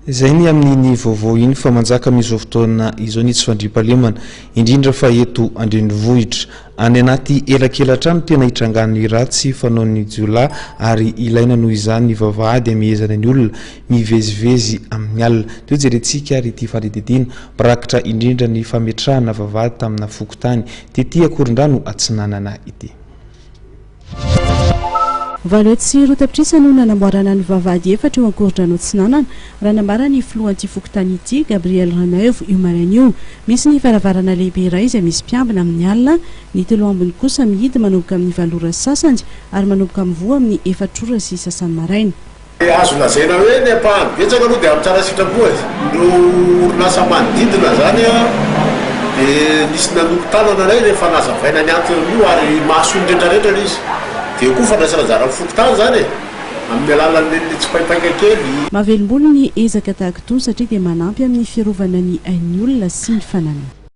Izay ny amin'iny vaovao iny fa manjaka amin'izao fotoana izao ny tsy fandriampahalemana, indrindra fa eto an-drenivohitra. Any anaty elakela-trano tena itrangan'ny ratsy fanaon'ny jiolahy ary ilaina noho izany ny vavahady amehezana ny olona mivezivezy amin'ny alina. Teo jerentsika ary ity fanadihadiana mirakitra indrindra ny fametrahana vavahady tamina fokontany tety Ankorondrano Atsinanana ity. 208 tapitrisa no nanamboarana ny vavahady efatra eo Ankorondrano Atsinanana, raha nambaran'ny filohan'ity fokontany ity, Gabriel Ranaivo, io maraina io. Misy ny varavarana lehibe iray izay misy mpiambina amin'ny alina, ny telo ambiny kosa mihidy manomboka amin'ny valo ora sy sasany ary manomboka mivoha amin'ny efatra ora sy sasany maraina. Azo lazaina hoe ny ampahany betsaka aloha dia amin'ny tsara sitrapo e. Ireo orinasa manodidina izany dia nisy nanolo-tanana anay rehefa nazavaina ny anton'io ary mahasoa ny retraretra ilay izy. Dia eo koa fandraisana anjara amin'ny fokontany izany e, amin'ny alalan'ilay tsipaipaika kely. Mahavelom-bolo ny ezaka tahaka itony satria dia manampy amin'ny fiarovana ny ain'ny olona sy ny fananany.